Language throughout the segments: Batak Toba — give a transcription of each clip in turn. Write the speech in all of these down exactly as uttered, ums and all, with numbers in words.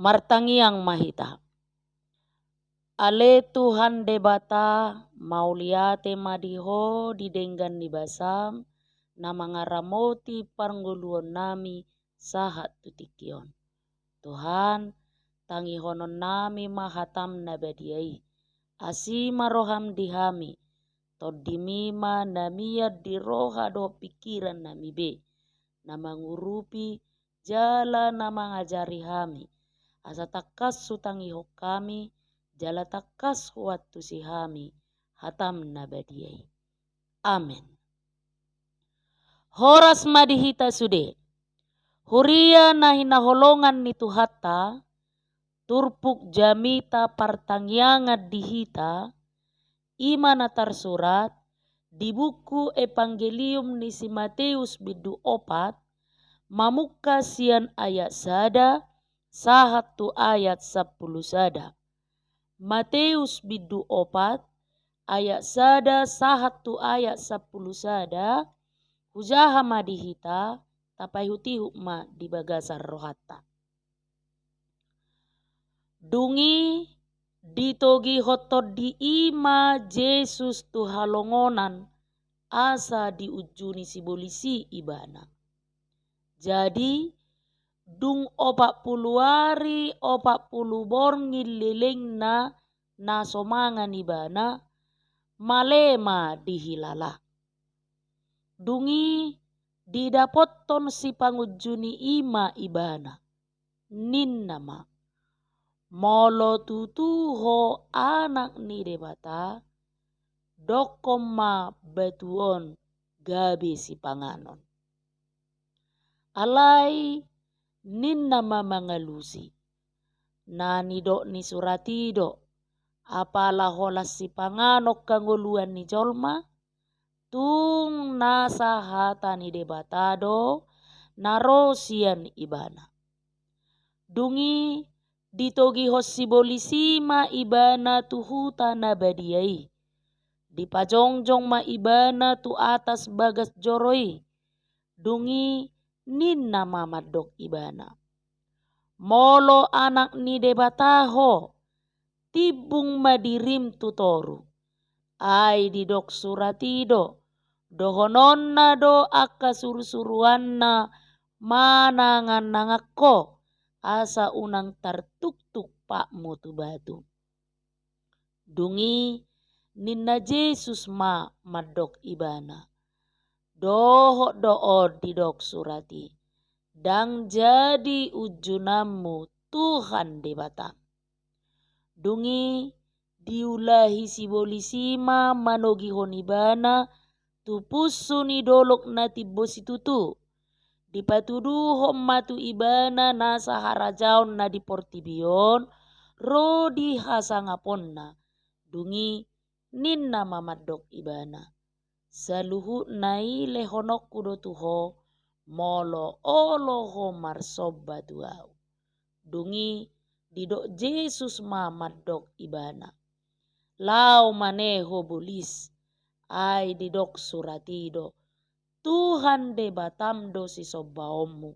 Martangiang ma hita. Ale Tuhan Debata, mauliate ma di Ho di denggan ni basam, na mangaramoti parngoluonnami sahat tu tingki on. Tuhan, tangihononnami ma hataM na badia i. Asi ma rohaM di hami, TondiMi ma na mian di roha dohot pingkirannami be, na mangurupi jala na mangajari hami, asa tangkas hutangihon hami, jala tangkas huantusi hami hataM na badia i. Amen. Horas ma di hita sude. Huria na hinaholongan ni Tuhanta, turpuk jamita partangiangan di hita, i ma na tarsurat di buku Evangelium ni si Mateus bindu opat, mamungka sian ayat sada sahat tu ayat sampulu sada. Mateus bindu opat, ayat sada sahat tu ayat sampulu sada, hujaha ma di hita, tapaihutihut ma di bagasan rohanta. Dung i ditogihon Tondi i ma Jesus tu halongonan asa diunjuni sibolis i Ibana. Jadi, dung opat pulu ari opat pulu borngin lelengna na so mangan Ibana, male ma dihilala. Dung i didapothon sipangunjuni i ma Ibana, ninna ma: Molo tutu Ho Anak ni Debata, dokkon ma batu on gabe sipanganon. Alai ninna ma mangalusi: Na nidok ni surat i do, apala holan sipanganon hangoluan ni jolma, tung nasa hata ni Debata do na ro sian Ibana. Dung i ditogihon sibolis i ma Ibana tu huta na badia i. Dipajongjong ma Ibana tu atas bagas joro i. Dung i ninna ma mandok Ibana: Molo Anak ni Debata Ho, timbung ma dirim tu toru. Ai didok surat i do, dohononna do angka surusuruanna manangannangan Ho, asa unang tartuktuk patmu tu batu. Dung i ninna Jesus ma mandok Ibana: Dohot do on didok surat i: Ndang jadi unjunanmu Tuhan Debatam. Dung i diulahi sibolis i ma manogihon Ibana tu punsu ni dolok na timbo situtu. Dipatuduhon ma tu Ibana nasa harajaon na di portibi on ro di hasangaponna. Dung i ninna ma mandok Ibana: Saluhutna i lehononku do tu Ho, molo olo Ho marsomba tu Ahu. Dung i didok Jesus ma mandok Ibana: Laho ma ne ho bolis. Ai didok surat i do: Tuhan Debatam do sisombaonmu,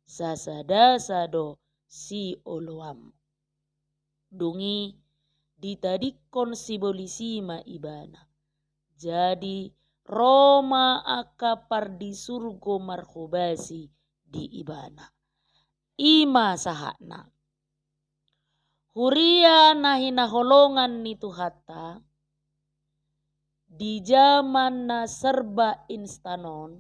sasadasa do sioloanmu. Dung i ditadingkon sibolis i ma Ibana. Jadi ro ma angka pardisurgo marhobasi di Ibana. I ma sahatna. Huria na hinaholongan ni Tuhanta, di jaman na serba instan on,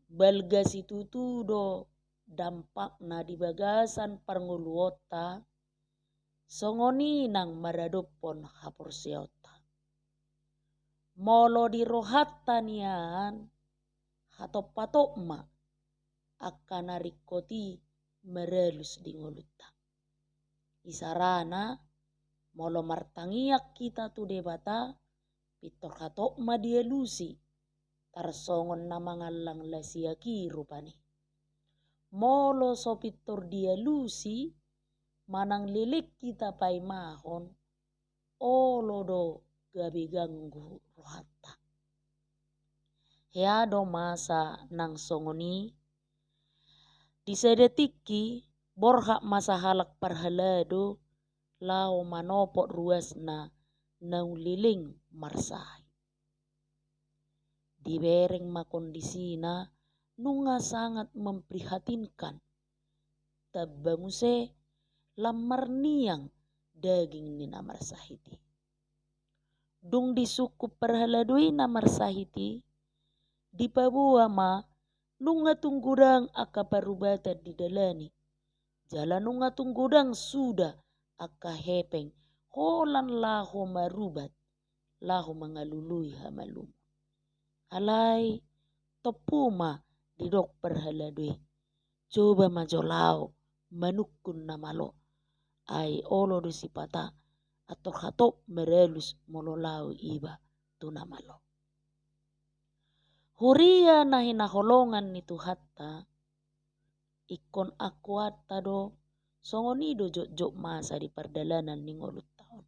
balga situtu do dampakna di bagasan parngoluonta, songon i nang maradophon haporseaonta. Molo di rohanta nian, hatophatop ma angka na ringkot i maralus di ngolunta. Isarana, molo martangiang hita tu Debata, pintor hatop ma dialusi, tarsongon na mangallang lasiak i rupani. Molo so pintor dialusi, manang leleng hita paimahon, olo do gabe ganggu rohanta. Hea do masa nang songon i? Di sada tingki, borhat ma sahalak parhalado laho manopot ruasna naung leleng marsahit. Dibereng ma kondisina nunga sangat memprihatinkan. Tamba muse lam marniang daging ni na marsahit i. Dung disungkun parhalado i na marsahit i, dipaboa ma nunga tung godang angka parubatan didalani, jala nunga tung godang suda angka hepeng holan laho marubat, laho mangalului hamalumon. Alai tompu ma didok parhalado i, coba ma jo laho manungkun na malo. Ai olo do sipata, antor hatop maralus molo laho iba tu na malo. Huria na hinaholongan ni Tuhanta, ingkon akuanta do, songon i do jotjot masa di pardalanan ni ngolunta on.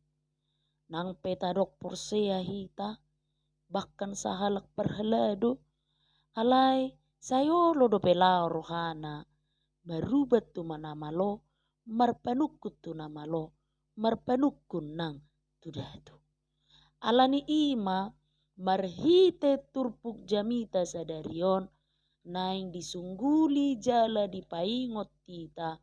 Nang pe tadok porsea hita, bahkan sahalak parhalado, alai sai olo dope laho rohana marubat tu na malo, marpanungkun tu na malo, marpanungkun nang tu datu. Alani i ma, marhite turpuk jamita sadari on, naeng disungguli jala dipaingot hita,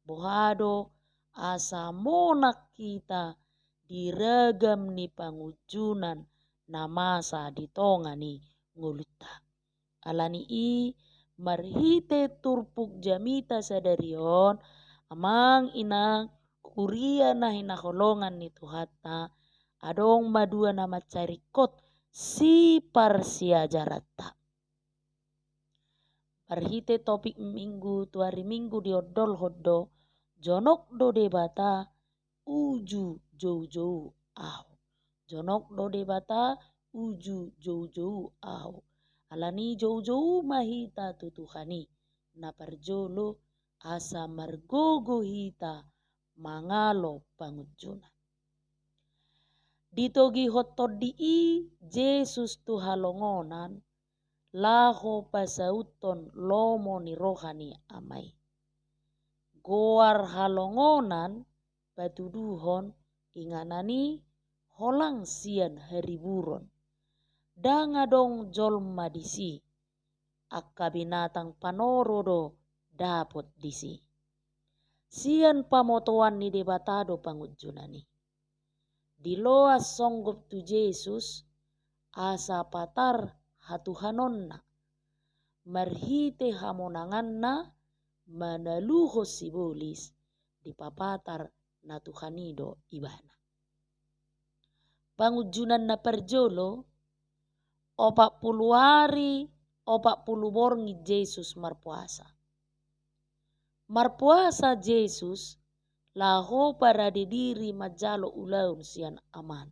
boha do asa monang hita di ragam ni pangunjunan na masa di tonga ni ngolunta. Alani i, marhite turpuk jamita sadari on, amang inang huria na hinaholongan ni Tuhanta, adong ma dua na mansai ringkot siparsiajaranta. Marhite topik minggu tu ari Minggu diondolhon do, jonok do Debata uju joujou ahu. Jonok do Debata uju joujou ahu. Alani joujou ma hita tu Tuhan i, na parjolo asa margogo hita mangalo pangunjunan. Ditogihon tondi i Jesus tu halongonan, laho pasauthon lomo ni roha ni Ama i. Goar halongonan patuduhon inganan i holang sian hariburon. Ndang adong jolma disi, angka binatang panoro do dapot disi. Sian pamotoan ni Debata do pangunjunan i. Diloas songgop tu Jesus, asa patar hatuhanonna, marhite hamonanganna manaluhon sibolis, dipapatar na Tuhan i do ibana. Pangunjunan na parjolo, opat pulu ari, opat pulu borngin Jesus marpuasa. Marpuasa Jesus, laho parade diri manjalo ulaon sian Amana.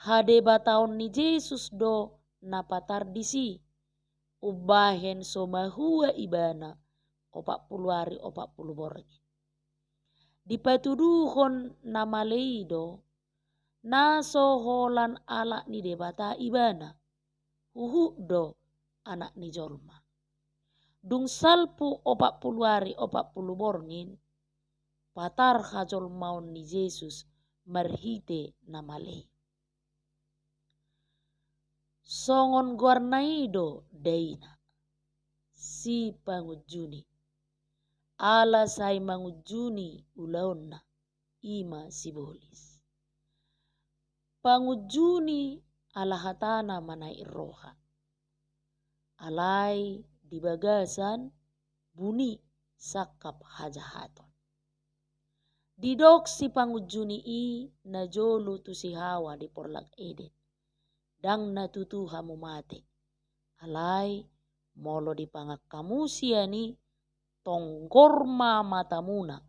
Hadebataon ni Jesus do na patar disi, umbahen so mahua ibana opat pulu ari opat pulu borngin. Dipatuduhon na male i do, na so holan anak ni Debata ibana, huhut do anak ni jolma. Dung salpu opat pulu ari opat pulu borngin, patar hajolmaon ni Jesus marhite na male i. Songon goarna i do daina, si pangunjuni. Ala sai mangunjuni ulaonna, i ma sibolis. Pangunjuni ala hatana manaek roha. Alai di bagasan buni sangkap hajahaton. Didok si pangunjuni i najolo tu si Hawa di porlak Eden. Ndang na tutu hamu mate. Alai, molo dipangan hamu sian i, tonggor ma matamuna,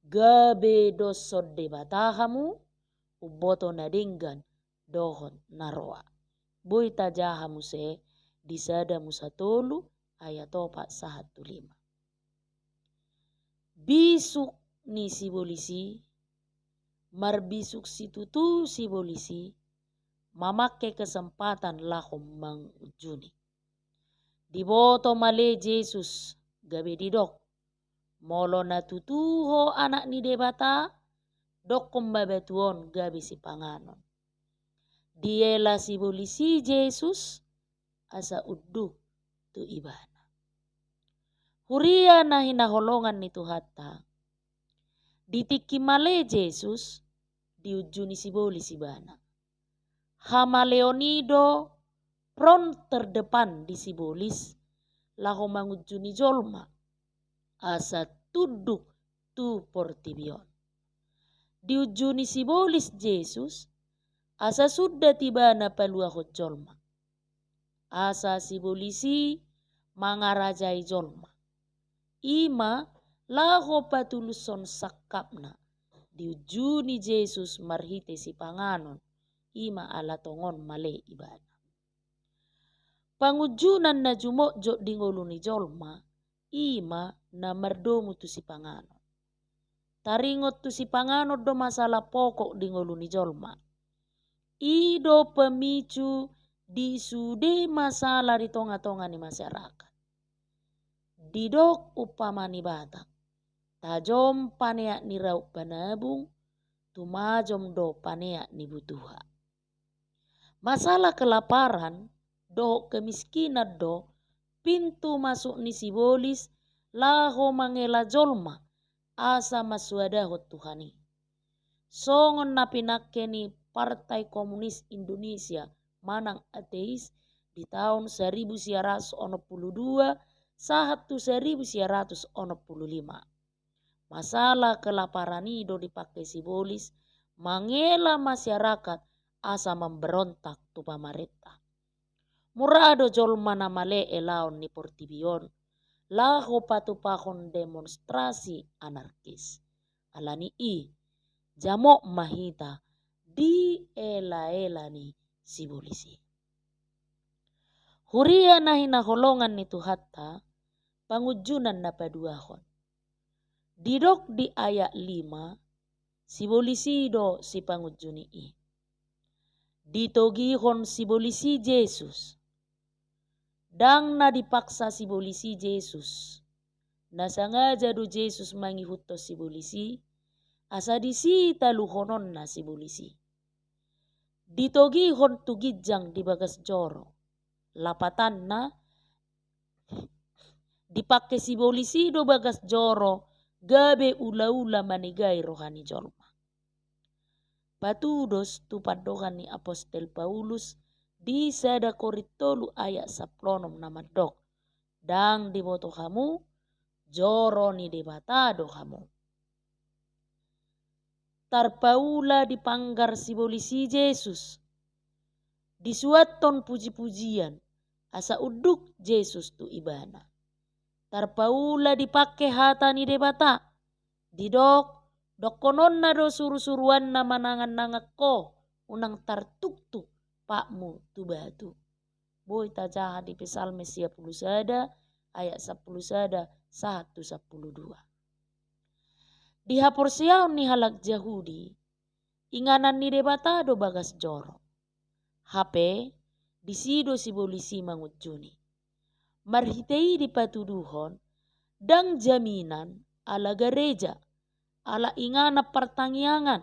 gabe doshon Debata hamu, umboto na denggan dohot na roa. Boi tajaha muse di Sada Musa tolu ayat opat sahat tu lima. Bisuk ni sibolis i, marbisuk situtu sibolis i, mamangke kesempatan laho mangunjuni. Diboto male Jesus gabe didok, molo na tutu ho anak ni Debata, dokkon ma batu on gabe sipanganon. Diela sibolis i Jesus, asa unduk tu ibana. Huria na hinaholongan ni Tuhanta, di tingki male Jesus, diunjuni sibolis ibana. Hamaleon i do front terdepan di sibolis, laho mangunjuni jolma, asa tunduk tu portibi on. Diunjuni sibolis Jesus, asa sundat ibana paluahon jolma. Asa sibolis i mangarajai jolma. I ma laho patulushon sangkapna, diunjuni Jesus marhite sipanganon, i ma ala tongon male ibana. Pangunjunan na jumotjot di ngolu ni jolma, i ma na mardomu tu sipanganon. Taringot tu sipanganon do masalah pokok di ngolu ni jolma. I do pemicu di sude masalah di tonga-tonga ni masyarakat. Didok umpama ni Batak, tajom paneak ni raut panabung, tumajom do paneak ni butuha. Masalah kelaparan dohot kemiskinan do pintu masuk ni sibolis laho mangela jolma asa mansoadahon Tuhan i. Songon na pinangke ni Partai Komunis Indonesia manang ateis di taon seribu sia ratus onom pulu dua sahat tu seribu sia ratus onom pulu lima. Masalah kelaparan i do dipangke sibolis mangela masyarakat asa mamberontak tu pamarenta. Mura do jolma na male elaon ni portibi on, laho patupahon demonstrasi anarkis. Ala ni i, jamot ma hita dielaela ni sibolis i. Huria na hinaholongan ni Tuhanta, pangunjunan na paduahon. Didok di ayat lima, sibolis i do sipangunjuni i. Ditogihon sibolis i Jesus. Ndang na dipaksa sibolis i Jesus. Na sangaja do Jesus mangihuthon sibolis i, asa disi taluhononna sibolis i. Ditogihon tu ginjang di bagas joro. Lapatanna, dipangke sibolis i do bagas joro gabe ulaula manegai roha ni jolma. Patudos tu pandohan ni Apostel Paulus di sada Korint tolu ayat sampulu onom na mandok, ndang diboto hamu, joro ni Debata do hamu. Tarpaula dipanggar sibolis i Jesus. Disuanhon pujipujian, asa unduk Jesus tu ibana. Tarpaula dipangke hata ni Debata. Didok, dohononna do surusuruanna manangannangan ho, unang tartuktuk patmu tu batu. Boi tajaha di Psalmen sia pulu sada, ayat sampulu sada sahat tu sampulu dua. Di haporseaon ni halak Jahudi, inganan ni Debata do bagas joro. Hape, disi do sibolis i mangunjuni. Marhite i dipatuduhon, ndang jaminan ala gareja, ala inganan partangiangan,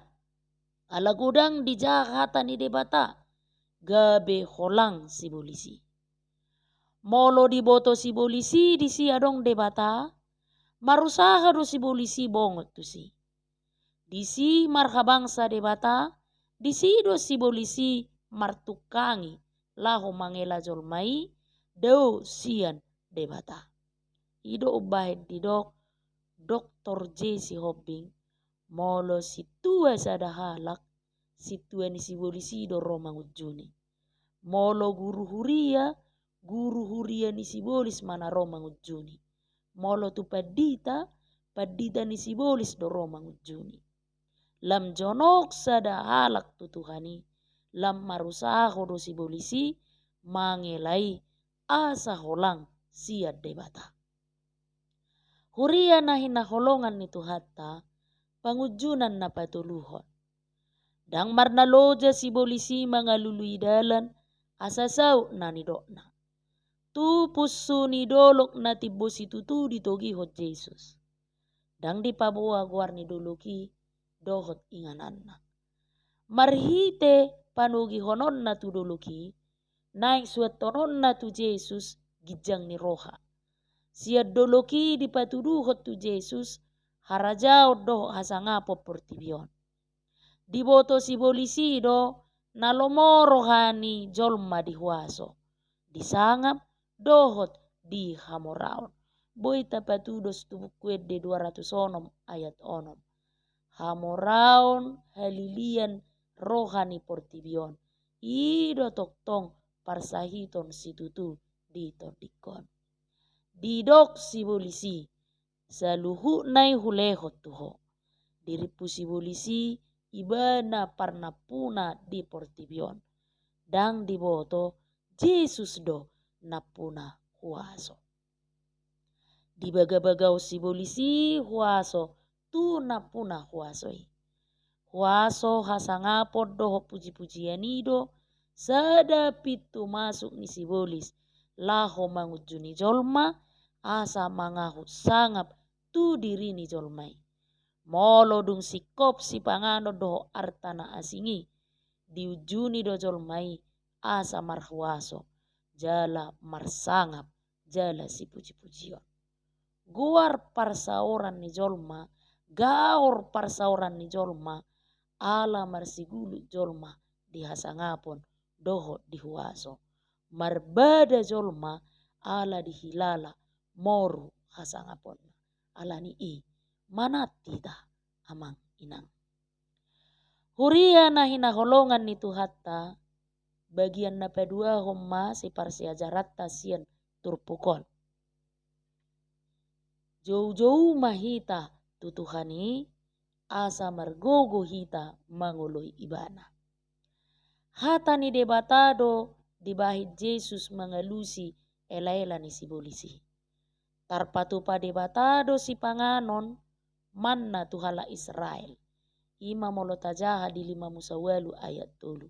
ala godang dijaha hata ni Debata, gabe holang sibolis i. Molo diboto sibolis i disi adong Debata, marusaha do sibolis i bongot tusi. Disi marhabangsa Debata, disi do sibolis i martungkangi laho mangela jolma i dao sian Debata. I do umbahen didok doktor J. Sihombing, molo sintua sada halak, sintua ni sibolis i do ro mangunjuni. Molo guru huria, guru huria ni sibolis ma na ro mangunjuni. Molo tu pandita, pandita ni sibolis do ro mangunjuni. Lam jonok sada halak tu Tuhan i, lam marusaho do sibolis i mangela i asa holang sian Debata. Huria na hinaholongan ni Tuhanta, pangunjunan na patoluhon. Ndang marnaloja sibolis i mangalului dalan, asa saut na nidokna. tu punsu ni dolok na timbo situtu ditogihon Jesus. Ndang dipaboa goar ni dolok i dohot ingananna. Marhite panogihononna tu dolok i, naeng suanhononna tu Jesus ginjang ni roha. Sian dolok i dipatuduhon tu Jesus harajaon dohot hasangapon portibi on. Diboto sibolis i do na lomo roha ni jolma di huaso, di sangap dohot di hamoraon. Boi tapatudos tu Buku Ende dua ratus onom ayat onom. Hamoraon halilian roha ni portibi on, i do tongtong parsahiton situtu di tondingkon. Didok sibolis i, saluhutna i hulehon tu ho. Dirimpu sibolis i ibana parnampuna di portibi on. Ndang diboto Jesus do nampuna huaso. Dibagabagahon sibolis i huaso tu nampuna huaso i. Huaso hasangapon dohot pujipujian i do sada pintu masuk ni sibolis laho mangunjuni jolma, asa mangahut sangap tu diri ni jolma i. Molo dung singkop sipanganon dohot arta na asing i, diunjuni do jolma i asa marhuaso jala marsangap jala sipujipujion. Goar parsaoran ni jolma, gaor parsaoran ni jolma, ala marsigulut jolma di hasangapon dohot di huaso. Marbada jolma ala dihilala moru hasangaponna. Alani i, manat hita, amang inang. Huria na hinaholongan ni Tuhanta, bagian na paduahon ma siparsiajaranta sian turpuk on. Joujou ma hita tu Tuhan i, asa margogo hita mangoloi Ibana. Hata ni Debata do dibahen Jesus mangalusi elaela ni sibolis i. Tarpatupa Debata do sipanganon manna tu halak Israel. I ma molo tajaha di lima Musa ualu ayat tolu.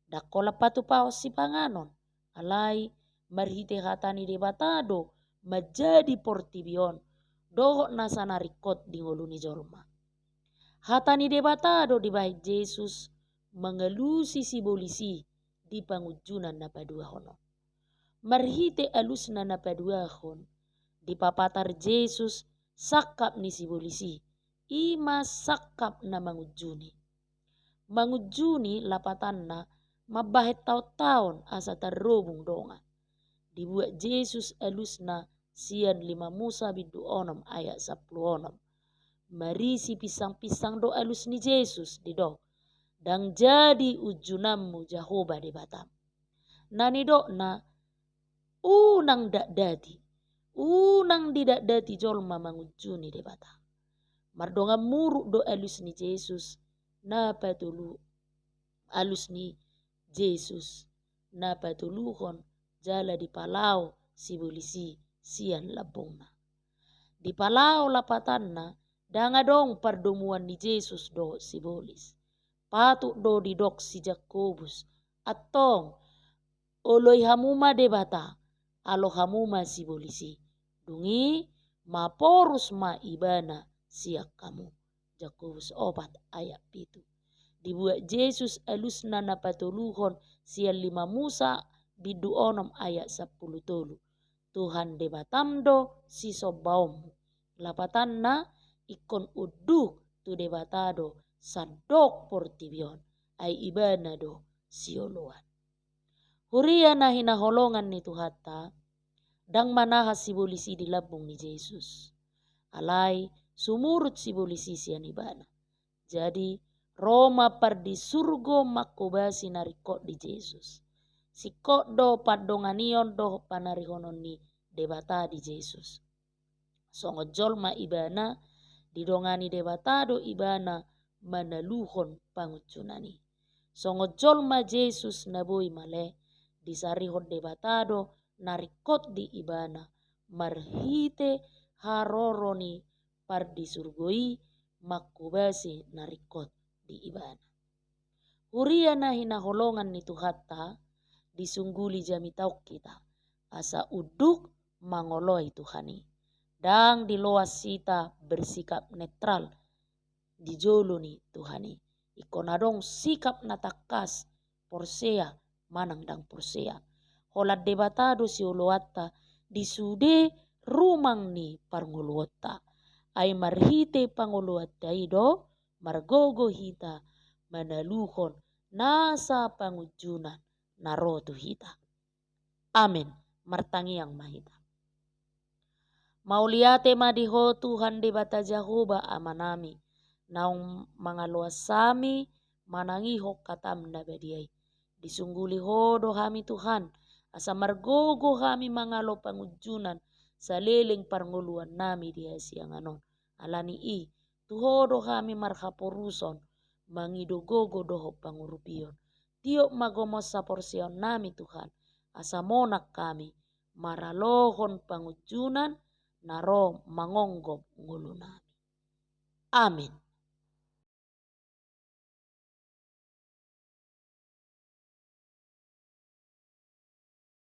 Ndang holan patupahon sipanganon, alai marhite hata ni Debata do manjadi portibi on dohot nasa na ringkot di ngolu ni jolma. Hata ni Debata do dibahen Jesus mangalusi sibolis i di pangunjunan na paduahon on. Marhite alusna na paduahon, dipapatar Jesus sangkap ni sibolis i, i ma sangkap na mangunjuni. Mangunjuni lapatanna mambahen taontaon asa tarrobung dongan. Dibuat Jesus alusna sian lima Musa bindu onom ayat sampulu onom. Marisi pinsangpinsang do alus ni Jesus, didok, ndang jadi unjunanmu Jahowa Debatam. Na nidokna, unang dakdati, unang didatdati jolma mangunjuni Debata. Mardongan muruk do alus ni Jesus na patolu, alus ni Jesus na patoluhon jala dipalao sibolis i sian lambungna. Dipalao lapatanna, ndang adong pardomuan ni Jesus dohot sibolis. Patut do didok si Jakobus, antong, oloi hamu ma Debata, alo hamu ma sibolis i. Dung i maporus ma Ibana sian hamu. Jakobus opat ayat pitu. Dibuat Jesus alusna na patoluhon sian lima Musa bindu onom ayat sampulu tolu. Tuhan Debatam do sisombaonmu. Lapatanna, ingkon unduk tu Debata do sandok portibi on, ai Ibana do sioloan. Huria na hinaholongan ni Tuhanta, ndang manahan sibolis i di lambung ni Jesus. Alai sumurut sibolis i sian Ibana. Jadi, ro ma pardisurgo manghobasi na ringkot di Jesus. Singkop do pandonganion dohot panarihonon ni Debata di Jesus. Songon jolma Ibana, didongani Debata do Ibana manaluhon pangunjunan i. Songon jolma Jesus na boi male, disarihon Debata do na ringkot di Ibana, marhite haroro ni pardisurgo i manghobasi na ringkot di Ibana. Huria na hinaholongan ni Tuhanta, disungguli jamita on hita. asa unduk mangoloi Tuhan i. Ndang diloas hita bersikap netral di jolo ni Tuhan i. Ingkon adong sikap na tangkas, porsea manang ndang porsea. Holan Debata do sioloanta di sude rumang ni parngoluonta. Ai marhite pangoloanta i do margogo hita manaluhon nasa pangunjunan na ro tu hita. Amen. Martangiang ma hita. Mauliate ma di Ho Tuhan Debata Jahowa Amanami, naung mangaloas hami manangihon hataM na badia i. Disungguli Ho do hami Tuhan, asa margogo hami mangalo pangunjunan saleleng parngoluannami di hasiangan on. Ala ni i, tu Ho do hami marhaporuson, mangido gogo dohot pangurupion. Tiop ma gomos haporseaonnami Tuhan, asa monang hami maralohon pangunjunan na ro mangonggom ngolunami. Amen.